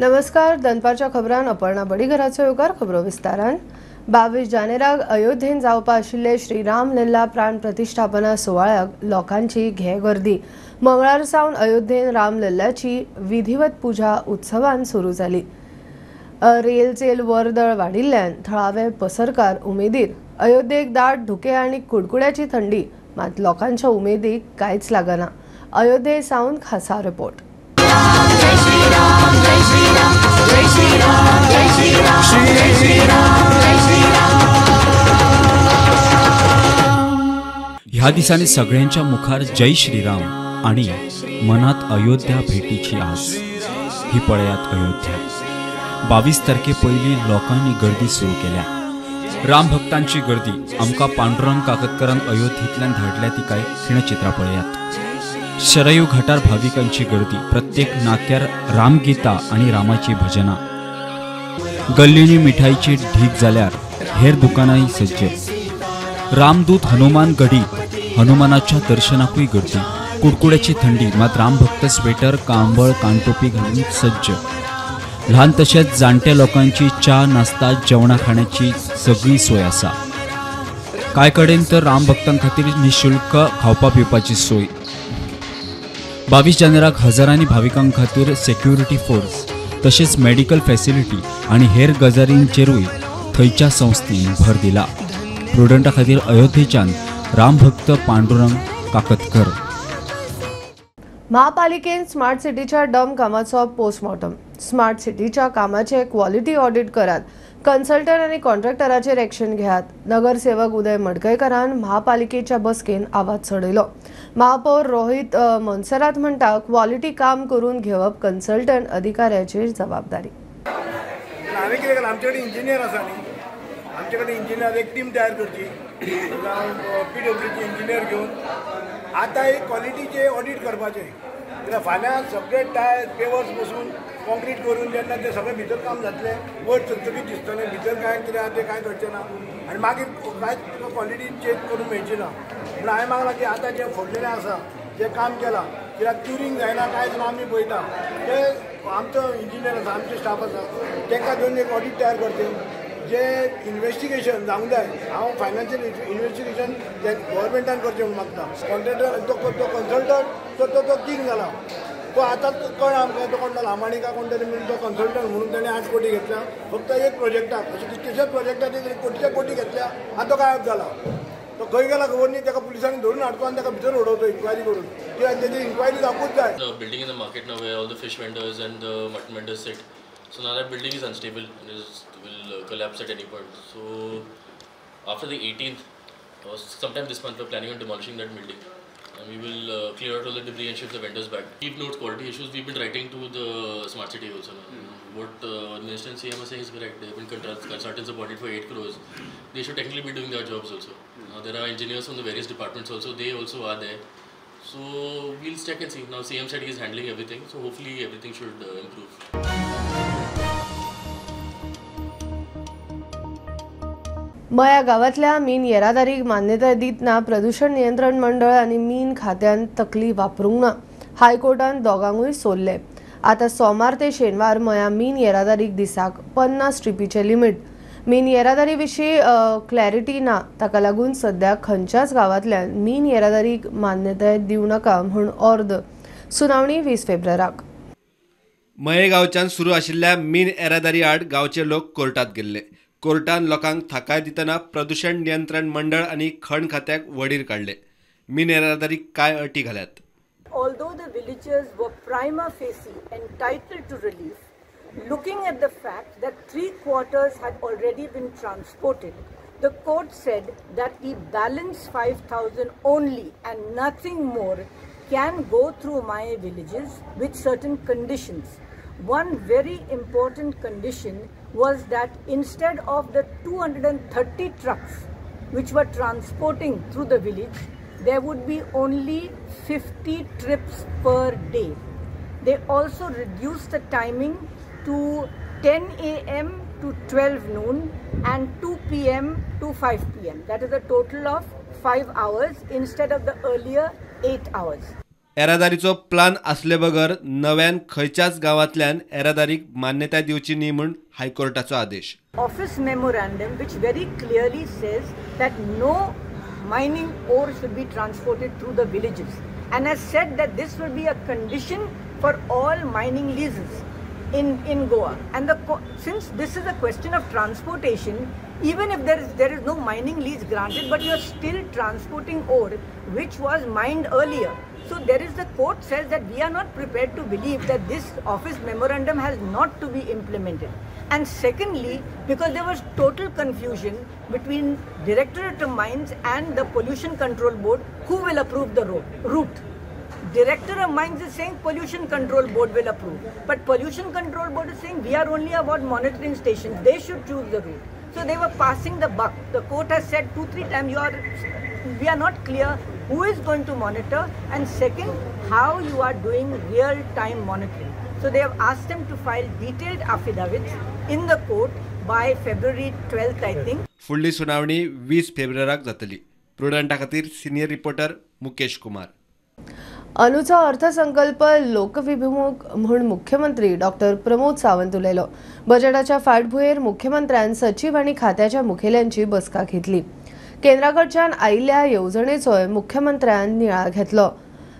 नमस्कार, दनपारच्या खबरान अपर्णा बडीघराचो येवकार. खबरो विस्तारान. 22 जानेराक अयोध्येन जावपा आशिल्ले श्रीराम लल्ला प्राण प्रतिष्ठापना सुवाळ्याक लोकांची घे गर्दी. मंगळार सावन अयोध्येन रामलल्लाची विधिवत पुजा उत्सवान सुरू जाली. रेलचेल वर्दळ वाडिल्ल्यान थळावे पसरकार उमेदीर. अयोध्येक दाट धुके आनी कुडकुड्याची थंडी, मात लोकांच्या उमेदीक कांयच लागना. अयोध्ये सावन खासा रिपोर्ट. ह्या दिसांनी सगळ्यांच्या मुखार जय श्रीराम आणि मनात अयोध्या भेटीची आस. ही पळयात अयोध्या. 22 तारखे पयली लोकांनी गर्दी सुरू केल्या. राम भक्तांची गर्दी आमकां पांडुरंग काकतकरान अयोध्येंतल्यान धाडल्या ती काय खिणचित्रां पळयात. शरयू घाटार भाविकांची गर्दी, प्रत्येक नाक्यार रामगीता आणि रामाची भजना. गल्लीनी मिठाईची ढीग जाल्यार हेर दुकानांय सज्ज. रामदूत हनुमान गडीत हनुमानाच्या दर्शनाकूय गर्दी. कुडकुड्याची थंडी, मात रामभक्त स्वेटर, कांबळ, कानटोपी घालून सज्ज. ल्हान तशेंच जाणट्या लोकांची च्या, नाश्ता, जेवणा खाण्याची सगळी सोय आसा. कांय कडेन तर रामभक्तां खातीर निशुल्क खावपा पिवपाची सोय. 22 जानेराक हजारांनी भाविकां खातीर सेक्युरिटी फोर्स तशेंच मेडिकल फॅसिलिटी आनी हेर गजालींचेरूय थंयच्या संस्थेन भर दिला. प्रुडंटा खातीर अयोध्येच्यान रामभक्त पांडुरंग काकतकर. महापालिकेन स्मार्ट सिटीच्या डम कामाचो पोस्टमॉर्टम. स्मार्ट सिटीच्या कामाचे क्वॉलिटी ऑडिट करात, कन्सल्टंट आनी कॉन्ट्रॅक्टराचेर एक्शन घेयात. नगरसेवक उदय मडकयकरान महापालिकेच्या बसकेन आवाज चडयलो. महापौर रोहित मोन्सेरात म्हणटा, क्वॉलिटी काम करून घेवप कन्सल्टंट अधिकाऱ्याचेर जबाबदारी. हांवें कितें केलां, आमचे कडेन इंजिनियर आसा न्ही, आमचे कडेन इंजिनियर एक टीम तयार करची, पीडब्ल्यूची इंजिनियर घेवन आतां एक क्वॉलिटीचें ऑडिट करपाचें. कित्याक फाल्यां सगळे टायर्स पेवर्स बसून कॉन्क्रीट करून जेन्ना तें सगळें भितर काम जातलें, वयर चकचकीत दिसतलें, भितर कांय कितें आसा तें कांय कळचें ना आनी मागीर कांयच क्वॉलिटी चेक करून मेळची ना. पूण हांवें मागलां की आतां जें फोडलेलें आसा, जें काम केलां, कित्याक क्युरींग जायना कांय जायना आमी पळयता, ते आमचो इंजिनियर आसा, आमचे स्टाफ आसा, तांकां घेवन एक ऑडिट तयार करचें. जे इन्वेस्टिगेशन जावंक जाय, हांव फायनान्शियल इन्वेस्टिगेशन गव्हर्मेंटान करचें म्हूण मागता. कॉन्ट्रॅक्टर तो कन्सल्टंट तो तो किंग जाला, तो आतां कळ्ळा आमकां, तो कोण लामाणी काय कोण तरी म्हणून तो कन्सल्टंट म्हणून ताणें 8 कोटी घेतल्या फक्त एक प्रोजेक्टाक. अशें कितलेशेच प्रोजेक्टाक कोटीच्या कोटी घेतल्या, आतां तो गायब जाला. तो खंय गेला खबर न्ही, ताका पुलिसांनी धरून हाडचो आनी ताका भितर उडोवचो इन्क्वायरी करून, कित्याक तेजी इन्क्वायरी जावपूच जाय. Building in the market now where all the fish vendors and the mutton vendors sit. So now that building is unstable and will collapse at any point. So after the 18th or sometime this month, we're planning on demolishing that building, and we will clear out all the debris and shift the vendors back. We've noted quality issues. We've been writing to the smart city also now. What Minister and CM are saying is correct. There have been consultants appointed for 8 crores. They should technically be doing their jobs also. Now there are engineers from the various departments also. They also are there. So we'll check and see. Now CM said he is handling everything. So hopefully everything should improve. मया गावातल्या मीन येरादारीक मान्यताय दितना प्रदूषण नियंत्रण मंडळ आनी मीन खात्यान तकली वापरूंक ना. हायकोर्टान दोगांकूय सोडले. आतां सोमार ते शेनवार मया मीन येरादारीक दिसाक 50 ट्रिपीचें लिमीट. मीन येरादारी विशीं क्लॅरिटी ना, ताका लागून सद्या खंयच्याच गांवांतल्यान मीन येरादारीक मान्यताय दिवं नाका म्हूण ऑर्द. सुनावणी 20 फेब्रुवाराक. मये गांवच्यान सुरू आशिल्ल्या मीन येरादारी आड गांवचे लोक कोर्टात गेल्ले. कोर्टान लोकांक थाकाय दितना प्रदूषण नियंत्रण मंडळ आनी खण खात्याक वडीर काडले. मीन येरादारीक काय अटी घाल्यात. Although the villagers were prima facie entitled to relief, looking at the fact that 3/4 had already been transported, the court said that the balance 5,000 only and nothing more can go through my villages with certain conditions. One very important condition was that instead of the 230 trucks which were transporting through the village, there would be only 50 trips per day. They also reduced the timing to 10 a.m. to 12 noon and 2 p.m. to 5 p.m. That is a total of 5 hours instead of the earlier 8 hours. येरादारीचो plan आसले बगर नव्यान खंयच्याच गांवांतल्यान येरादारीक मान्यताय दिवची न्ही म्हूण हायकोर्टाचो आदेश. Office memorandum which very clearly says that no mining ore should be transported through the villages and has said that this will be a condition for all mining leases in Goa. And since this is a question of transportation, even if there is no mining lease granted, but you are still transporting ore which was mined earlier. So there is, the court says that we are not prepared to believe that this office memorandum has not to be implemented. And secondly, because there was total confusion between Directorate of Mines and the Pollution Control Board, who will approve the route. Director of Mines is saying Pollution Control Board will approve, but Pollution Control Board is saying we are only about monitoring stations, they should choose the route. So they were passing the buck. The court has said 2-3 times, we are not clear who is going to monitor, and second, how you are doing real-time monitoring. So they have asked them to file detailed affidavits in the court by February 12th, I think. फुडली सुनावणी 20 फेब्रुवाराक जातली. प्रुडंटा खातीर senior reporter Mukesh Kumar. अनुचो अर्थसंकल्प लोकविभिमुख म्हूण मुख्यमंत्री doctor Pramod Sawant उलयलो. बजेटाच्या फाटभुंयेर मुख्यमंत्र्यान सचीव आनी खात्याच्या मुखेल्यांची बसका घेतली. केंद्राकडच्यान आयिल्ल्या येवजणेचोय मुख्यमंत्र्यान नियाळ घेतलो.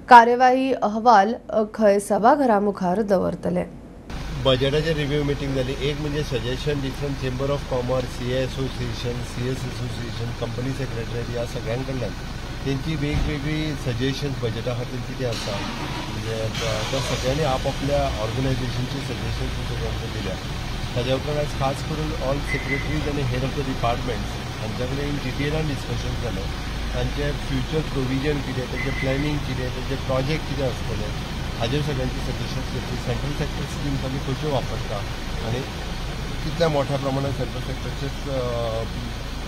कार्यवाही अहवाल खंय सभाघरा मुखार दवरतले. बजेटाचे रिव्ह्यू मिटींग जाली. एक म्हणजे suggestion different chamber of commerce, C A association, C S association, company secretary ह्या सगळ्यां कडल्यान तेंची वेगवेगळी सजेशन्स बजेटा खातीर कितें आसा, म्हणजे त्या सगळ्यांनी आपआपल्या ऑर्गनायझेशनची सजेशन्स सगळ्यांक दिल्या. ताज्या उपरांत आयज खास करून ऑल सेक्रेटरीज आनी हेड ऑफ the departments हांच्या कडेन इन डिटेलान डिस्कशन जालें. तांचे फ्युचर प्रोविजन कितें, तांचें प्लॅनिंग कितें, तांचे प्रोजेक्ट कितें आसतले हाजेर सगळ्यांची सजेशन्स घेतली. सेंट्रल सेक्टर स्किम्स आमी खंयच्यो वापरता आनी कितल्या मोठ्या प्रमाणात सेंट्रल सेक्टरचे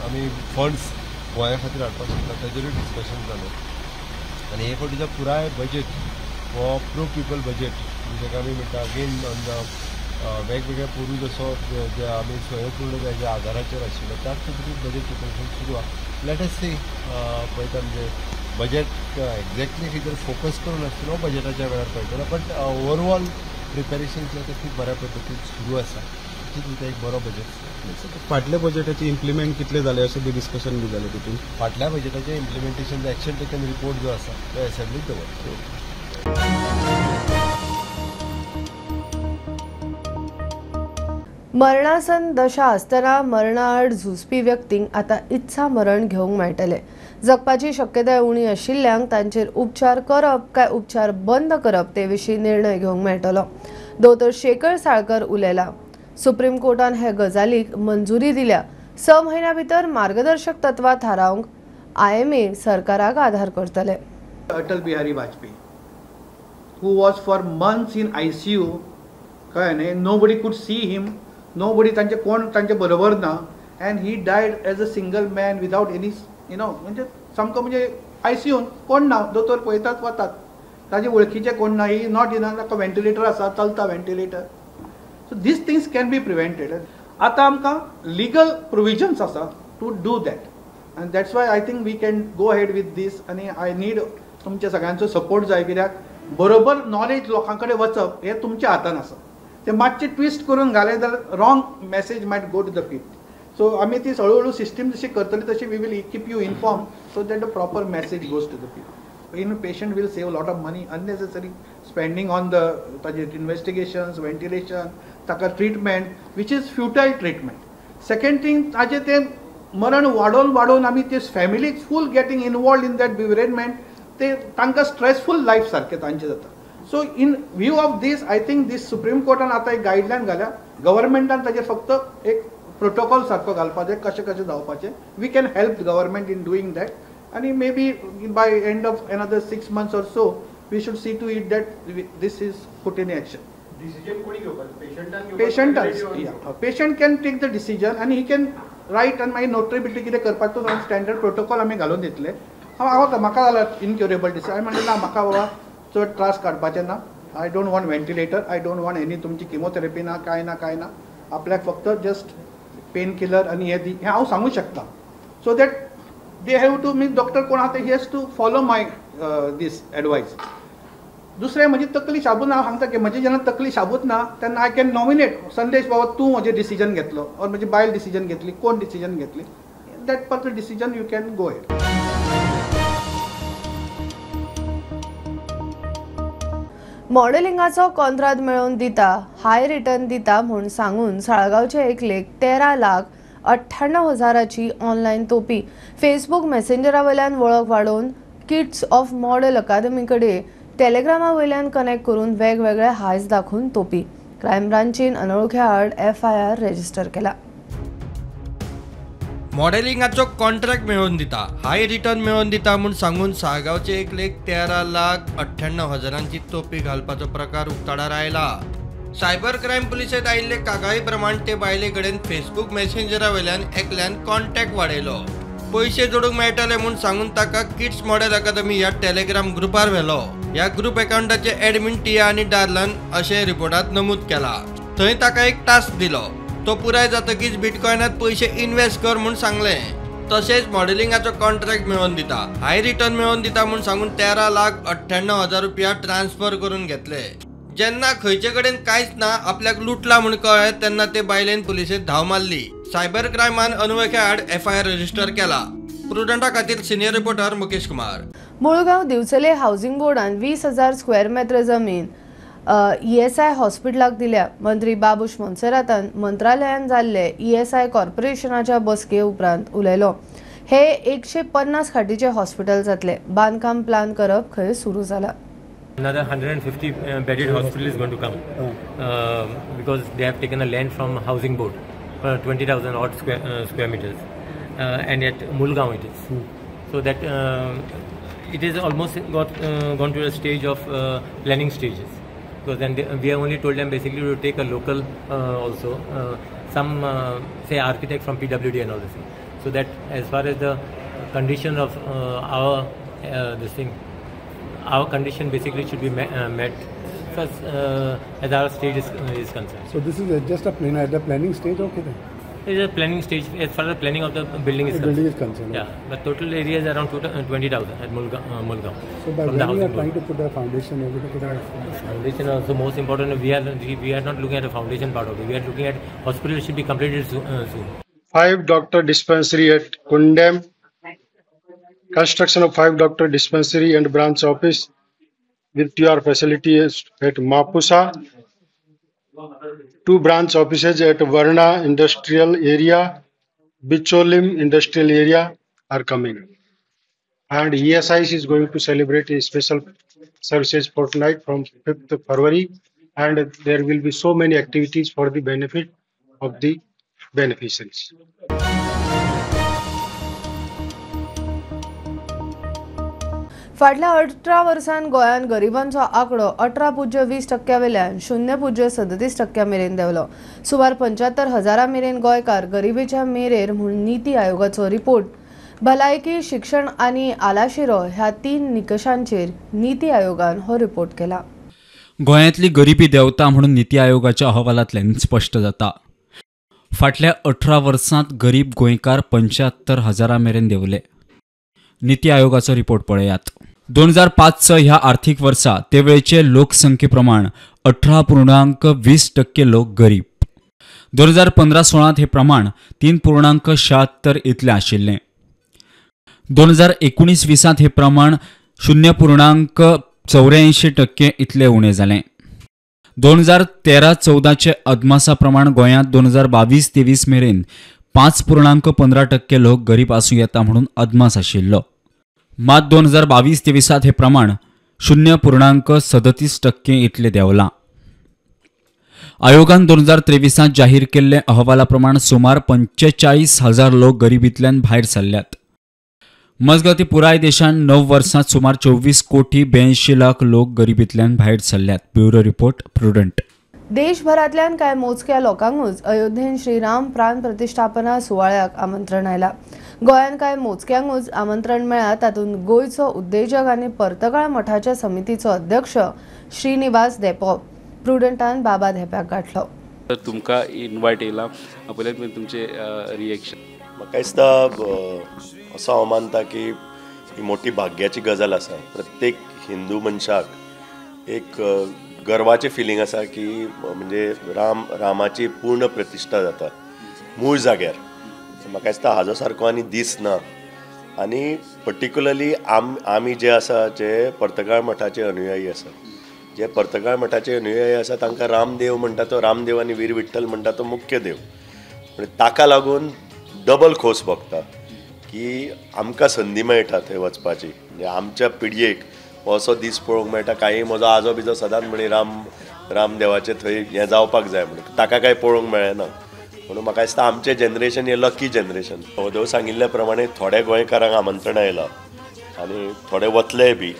आमी फंड्स गोंया खातीर हाडपाक शकता ताजेरूय डिस्कशन जालें. आनी हे फावटीचो पुराय बजेट हो प्रो पिपल बजेट, जाका आमी म्हणटा अगेन ऑन the वेगवेगळ्या पोरूं जसो जे आमी स्वयंपूर्ण ज्या आदाराचेर आशिल्लो त्याच पद्दतीन बजेट प्रिपरेशन सुरू आसा. Let us सी पळयता म्हणजे बजेट एक्झॅक्टली खंय तर फोकस करून आसतलो बजेटाच्या वेळार कळटलो, बट ओवरऑल प्रिपेरेशन जें तें खूब बऱ्या पद्दतीन सुरू आसा. तितून एक बरो बजेट. फाटल्या बजेटाचे इम्प्लिमेंट कितले जाले अशें बी डिस्कशन बी जालें तितून? फाटल्या बजेटाचे इम्प्लिमेंटेशन एक्शन टेकन रिपोर्ट जो आसा तो एसेंब्लीत दवरता. मरणासन दशा आसतना मरणाआड झुजपी व्यक्तींक आतां इत्सा मरण घेवंक मेळटलें. जगपाची शक्यताय उणी आशिल्ल्यांक तांचेर उपचार करप काय उपचार बंद करप ते विशीं निर्णय घेवंक मेळटलो. दोतोर शेखर साळकर उलयला. सुप्रीम कोर्टान हे गजालीक मंजुरी दिल्या. 6 म्हयन्या भितर मार्गदर्शक तत्वां थारावंक IMA सरकाराक आधार करतले. Atal Bihari Vajpayee, who was for months in ICU, कळ्ळें न्ही, nobody could see him, nobody तांचे कोण तांचे बरोबर ना, and he died as a single man without any you know, म्हणजे सामको म्हणजे ICUन कोण ना, दोतोर पळयतात वतात, ताजे वळखीचे कोण ना, he not in, ताका व्हेंटिलेटर आसा, चलता ventilator. So these things can be prevented. आतां आमकां लिगल प्रोविजन्स आसा to do that, and that's why I think we can go ahead with this. आनी I need तुमच्या सगळ्यांचो सपोर्ट जाय, कित्याक बरोबर नॉलेज लोकां कडेन वचप हें तुमच्या हातान आसा. ते मातशें ट्विस्ट करून घालें जाल्यार wrong message might go to the people. So आमी ती हळू हळू सिस्टम जशी करतली तशी we will keep you inform so that the proper message goes to the people. In patient will save lot of money unnecessary spending on the ताजे इन्वेस्टिगेशन्स, ventilation, ताका treatment which is futile treatment. Second thing, ताजें तें मरण वाडोवन वाडोवन आमी ते family full getting involved in that bereavement, ते तांकां स्ट्रेसफूल लायफ सारकें तांचें जाता. So in view of this I think this supreme कोर्टान आतां एक गायडलायन घाल्या, गव्हर्मेंटान ताजेर फक्त एक प्रोटोकॉल सारको घालपाचें, कशें कशें जावपाचें. We can help government in doing that, आनी maybe by end of another 6 months or so we should see to it that this is put in action. Decision कोणी घेवपाचें? पेशंटान. Patient can take the decision आनी he can right, आनी मागीर नोटरेबिलिटी कितें करपाक तो standard protocol आमी घालून दितले. हांव म्हाका जाल्यार इनक्युरेबल डिसीज, हांवें म्हणलें ना म्हाका बाबा चड त्रास काडपाचे ना, I don't want ventilator, I don't want any तुमची किमोथेरपी ना, कांय ना कांय ना, आपल्याक फक्त जस्ट पेन किलर आनी हें दी, हें हांव सांगूंक शकता. So that they have to mean doctor कोण आहा he has to follow my this advice. दुसरें म्हजी तकली शाबूत ना, हांव सांगता की म्हजी जेन्ना तकली शाबूत ना तेन्ना I can nominate संदेश बाबा तूं म्हजें डिसिजन घेतलो ऑर म्हजी बायल डिसिजन घेतली, कोण डिसिजन घेतली, that particular decision you can go ahead. मॉडेलिंगाचो कॉन्त्राद मेळोवन दिता, हाय रिटर्न दिता म्हूण सांगून साळगांवचे एकलेक 13,98,000ची ऑनलायन तोपी फेसबूक मेसेंजरा वयल्यान वळख वाडोवन किड्स ऑफ मॉडेल अकादमी कडेन टेलिग्रामा वयल्यान कनेक्ट करून वेगवेगळे हायस दाखोवन तोपी. क्रायम ब्रांचीन अनोळख्या आड एफआयआर रजिस्टर केला. मॉडेलिंगाचो कॉन्ट्रॅक्ट मेळोवन दिता, हाय रिटर्न मेळोवन दिता म्हूण सांगून साळगांवचे एकलेक 13,98,000ची तोपी घालपाचो प्रकार उक्ताडार आयला. सायबर क्रायम पुलिसेंत आयिल्ले कागाळी प्रमाण ते बायले कडेन फेसबूक मेसेंजरा वयल्यान एकल्यान कॉन्टॅक्ट वाडयलो. पयशे जोडूंक मेळटले म्हूण सांगून ताका किड्स मॉडेल अकादमी ह्या टेलिग्राम ग्रुपार व्हेलो. ह्या ग्रुप एकाउंटाचे एडमिन टिया आनी डार्लन अशें रिपोर्टांत नमूद केला. थंय ताका एक टास्क दिलो, तो पुराय जातकीच बिटकॉयनात पयशे इन्वेस्ट कर म्हूण सांगलें. तशेंच मॉडेलिंगाचो कॉन्ट्रॅक्ट मेळोवन दिता, हाय रिटर्न मेळोवन दिता म्हूण सांगून 13,98,000 रुपया ट्रान्सफर करून घेतले. जेन्ना खंयचे कडेन कांयच ना, आपल्याक लुटला म्हूण कळ्ळें तेन्ना ते बायलेन पुलिसेंत धांव मारली. सायबर क्रायमान अनवळख्या आड एफआयआर रजिस्टर केला. प्रुडंटा खातीर senior reporter Mukesh Kumar. Mulgaon Divchale housing बोर्डान 20,000 स्क्वेअर मेत्र जमीन ईएसआय हॉस्पिटलाक दिल्या. मंत्री बाबूश मोन्सेरातान मंत्रालयान जाल्ले ईएसआय कॉर्पोरेशनाच्या बसके उपरांत उलयलो. हे 150 खाटीचे हॉस्पिटल जातले. बांदकाम प्लान करप खंय सुरू जाला. Another 150 bedded hospital is going to come because they have taken a land from housing board for 20,000 odd square meters, and at Mulgaon it is. So that it is almost got gone to a stage of planning stages. Because then we have only told them basically to take a local also some say architect from PWD and all this thing. So that as far as the condition of our this thing, our condition basically should be met first as our stage is concerned. So this is just a plan at the planning stage, okay then? It is a planning stage as far as the planning of the building is concerned. Building is concerned. Yeah, but total area is around 20,000 at Mulgaon. So by when you are trying to put a foundation, you are put a foundation also most important. We are not looking at a foundation part of it. We are looking at hospital should be completed soon. 5 doctor dispensary at Kundem. Construction of 5 doctor dispensary and branch office with TR facilities at Mapusa. 2 branch offices at Varna Industrial Area, Bicholim Industrial Area are coming. And ESIC is going to celebrate a special services fortnight from 5th February, and there will be so many activities for the benefit of the beneficiaries. फाटल्या 18 वर्सांत गोंयांत गरिबांचो आंकडो 18.20% वेल्यान 0.37% मेरेन देंवलो. सुमार 75,000 मेरेन गोंयकार गरिबीच्या मेरेर म्हूण नीती आयोगाचो रिपोर्ट. भलायकी, शिक्षण आनी आलाशिरो ह्या 3 निकशांचेर नीती आयोगान हो रिपोर्ट केला. गोंयांतली गरिबी देंवता म्हणून नीती आयोगाच्या अहवालांतल्यान स्पश्ट जाता. फाटल्या 18 वर्सांत गरीब गोंयकार 75,000 मेरेन देंवले. नीती आयोगाचो रिपोर्ट पळयात. 2005 ह्या आर्थिक वर्सा ते वेळचे लोकसंख्ये प्रमाण 18.20% लोक गरीब. 2015-16 हे प्रमाण 3.76 इतलें आशिल्लें. 2019-20 हे प्रमाण 0.84% इतलें उणें जालें. 2013-14 अदमासा प्रमाण गोंयांत 2022-23 मेरेन 5.15% लोक गरीब आसूं येता म्हणून अदमास आशिल्लो. मात 2022-23 हे प्रमाण 0.37% इतलें देंवलां. आयोगान 2023 जाहीर केल्ले अहवाला प्रमाण सुमार 45,000 लोक गरिबींतल्यान भायर सरल्यात. मजगतीं पुराय देशांत 9 वर्सांत सुमार 24,82,00,000 लोक गरिबींतल्यान भायर सरल्यात. Bureau report, Prudent. देशभरांतल्यान कांय मोजक्या लोकांकूच अयोध्येन श्रीराम प्राण प्रतिष्ठापना सुवाळ्याक आमंत्रण आयला. गोंयांत कांय मोजक्यांकूच आमंत्रण मेळ्ळा तातूंत गोंयचो उद्देजक आनी पर्तगाळ मठाच्या समितीचो अध्यक्ष श्रीनिवास धेंपो. प्रुडंटान बाबा धेंप्याक गाठलो. तुमकां इनवायट येयला पयलीं तुमचें रिएक्शन. म्हाका दिसता असो हांव मानता की ही मोठी भाग्याची गजाल आसा. प्रत्येक हिंदू मनशाक एक गर्वाचें फिलींग आसा की म्हणजे रामाची पूर्ण प्रतिश्ठा जाता मूळ जाग्यार. म्हाका दिसता हाजो सारको आनी दीस ना. आनी पर्टिक्युलरली आमी जे आसा जे पर्तगाळ मठाचे अनुयायी आसा, जे पर्तगाळ मठाचे अनुयायी आसा तांकां रामदेव म्हणटा तो रामदेव आनी वीर विठ्ठल म्हणटा तो मुख्य देव, म्हणजे ताका लागून डबल खोस भोगता की आमकां संदी मेळटा थंय वचपाची. म्हणजे आमच्या पिळगेक हो असो दीस पळोवंक मेळटा. कांय म्हजो आजो बिजो सदांच म्हणी रामदेवाचें थंय हें जावपाक जाय म्हणून, ताका कांय पळोवंक मेळ्ळें ना. म्हणून म्हाका दिसता आमचें जनरेशन हें लकी जनरेशन. होदोव सांगिल्ल्या प्रमाणे थोड्या गोंयकारांक आमंत्रण आयलां आनी थोडे वतलेय बी.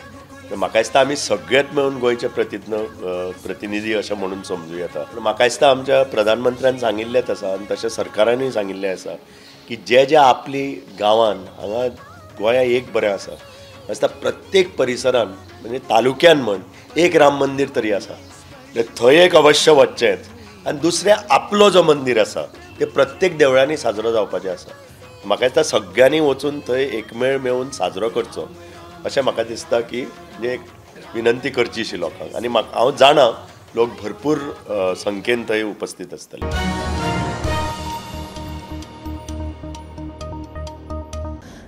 म्हाका दिसता आमी सगळेच मेळून गोंयचे प्रतिनिधी अशें म्हणून समजूं येता. पूण म्हाका दिसता आमच्या प्रधानमंत्र्यान सांगिल्लेंच आसा आनी तशें सरकारानूय सांगिल्लें आसा की जे जे आपली गांवान हांगा गोंया एक बरें आसा दिसता प्रत्येक परिसरान म्हणजे तालुक्यान म्हण एक राम मंदीर तरी आसा, थंय एक अवश्य वचचेंच. आनी दुसरें आपलो जो मंदीर आसा ते प्रत्येक देवळांनी साजरो जावपाचें आसा. म्हाका दिसता सगळ्यांनी वचून थंय एकमेळ मेळून साजरो करचो अशें म्हाका दिसता की म्हणजे एक विनंती करची अशी लोकांक. आनी म्हाका हांव जाणा लोक भरपूर संख्येन थंय उपस्थित आसतले.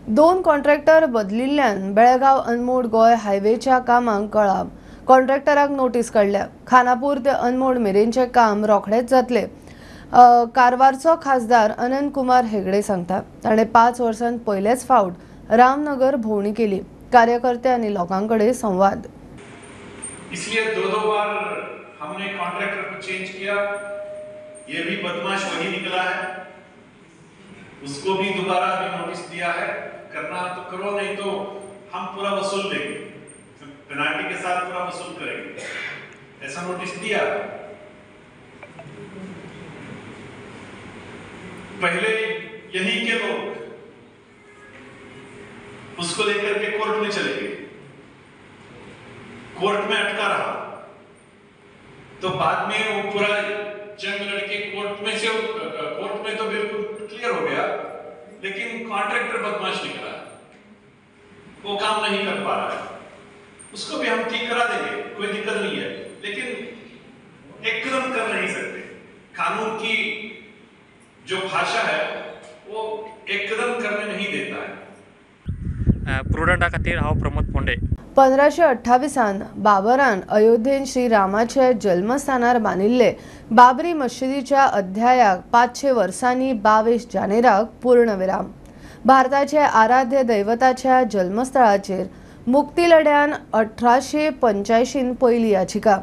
दोन कॉन्ट्रॅक्टर बदलिल्ल्यान बेळगांव अनमोड गोंय हायवेच्या कामाक कळाव. कॉन्ट्रॅक्टराक नोटीस काडल्या. खानापूर ते अनमोड मेरेनचें काम रोखडेंच जातलें. कारवारचो खासदार अनंत कुमार हेगडे सांगता ताणें 5 वर्सां पयलेच फावट रामनगर भोंवडी केली. कार्यकर्ते आनी लोकां कडेन संवाद. इसलिए 2-2 बार हमने कॉन्ट्रैक्टर को चेंज किया. ये भी बदमाश वही निकला है, उसको भी दोबारा अभी नोटिस दिया है, करना तो करो नहीं तो हम पूरा वसूल लेंगे, पेनाल्टी के साथ पूरा वसूल करेंगे, ऐसा नोटिस दिया। पहले यहीं के लोग उसको लेकर के कोर्ट में चले गए, कोर्ट में अटका रहा, तो बाद में वो पूरा जंग लड़के कोर्ट में से, कोर्ट में तो बिल्कुल क्लियर हो गया, लेकिन कॉन्ट्रैक्टर बदमाश निकला, वो काम नहीं कर पा रहा है, उसको भी हम ठीक करा देंगे, कोई दिक्कत नहीं है, लेकिन एकदम कर नहीं सकते। कानून की जो भाषा है वो एकदम करने नहीं देता है। प्रुडंटा खातीर हांव प्रमोद फोंडे। 1528 बाबरान अयोध्येन श्री रामाचे जन्मस्थानार बांदिल्ले बाबरी मशिदीच्या अध्यायाक 500 वर्सांनी 22 जानेराक पूर्णविराम. भारताचे आराध्य दैवताच्या जन्मस्थळाचेर मुक्ती लढ्यान 1885 पयली याचिका,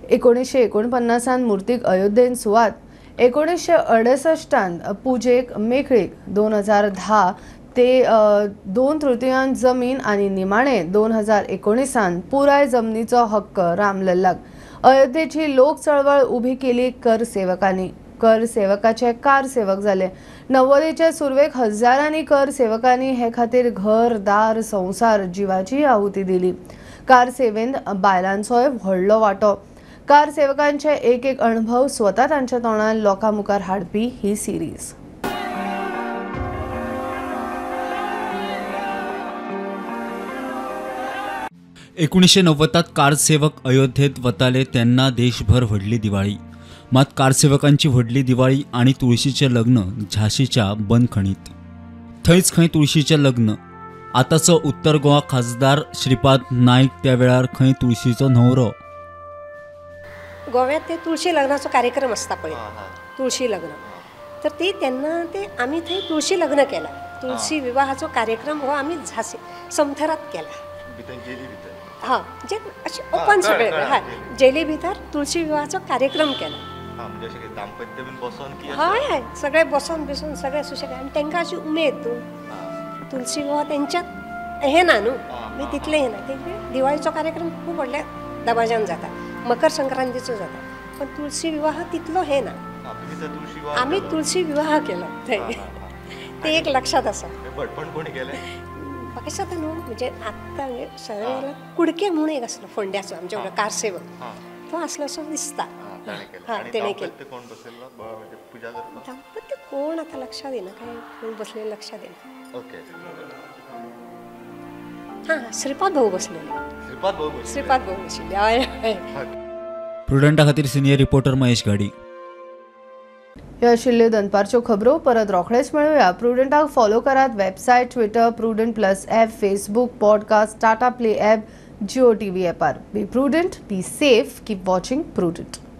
1949 मूर्तीक अयोध्येन सुवात, 1968 पुजेक मेकळीक, 2010 ते 2/3 जमीन आनी निमाणे 2019 पुराय जमनीचो हक्क रामलल्लाक. अयोध्येची लोक चळवळ उभी केली कर सेवकांनी. कर सेवकाचे कार सेवक जाले. 90चे सुरवेक हजारांनी कर सेवकांनी हे खातीर घर दार संवसार जिवाची आहुती दिली. कार सेवेंत बायलांचोय व्हडलो वांटो. कार सेवकांचे एक एक अणभव स्वता तांच्या तोंडान लोकां मुखार हाडपी ही सिरीज. एकोणीसशे 90 कारसेवक अयोध्येत वताले तेन्ना देशभर व्हडली दिवाळी. मात कारसेवकांची व्हडली दिवाळी आनी तुळशीचें लग्न झांशीच्या बंदखणीत. थंयच खंय तुळशीचें लग्न. आतांचो उत्तर गोवा खासदार श्रीपाद नायक त्या वेळार खंय तुळशीचो न्हवरो. गोव्यात ते तुळशी लग्नाचो कार्यक्रम आसता पळय, तुळशी लग्न, तर ती तेन्ना ते आमी थंय तुळशी लग्न केला. तुळशी विवाहाचो कार्यक्रम हो आमी झांसी समथरात केला. हा, जे अशें ओपन सगळे, हय, जेली भितर तुळशी विवाहाचो कार्यक्रम केला. हय हय, सगळे बसोन बिसोन सगळे सुशेग, आनी तांकां अशी उमेद तुळशी विवाह तेंच्यात हें ना न्हू, मागीर तितलें हें ना. तेंचे दिवाळीचो कार्यक्रम खूब व्हडल्या दबाज्यान जाता, मकर संक्रांतीचो जाता, पण तुळशी विवाह तितलो हें ना. आमी तुळशी विवाह केलो थंय, ते एक लक्षात आसा. म्हाका दिसता न्हू, म्हणजे आत्तां म्हणजे सगळ्या कुडके म्हणून एक आसलो फोंड्याचो आमच्या वांगडा कारसेवक, तो आसलो असो दिसता. हा, तेणें केलें. दाम्पत्य कोण आतां लक्षात येना, काय कोण बसलेले लक्षात येना. हां, श्रीपाद भाऊ बसलेले. श्रीपाद भाऊ. श्रीपाद भाऊ बशिल्ले. हय हय. प्रुडंटा खातीर सिनियर रिपोर्टर महेश घाडी. ह्यो आशिल्ल्यो दनपारच्यो खबरो. परत रोखडेच मेळुया. प्रुडंटाक फॉलो करात website, Twitter, Prudent plus app, Facebook, podcast, Tata Play app, Jio TV ॲपार. Be prudent, be safe, keep watching Prudent.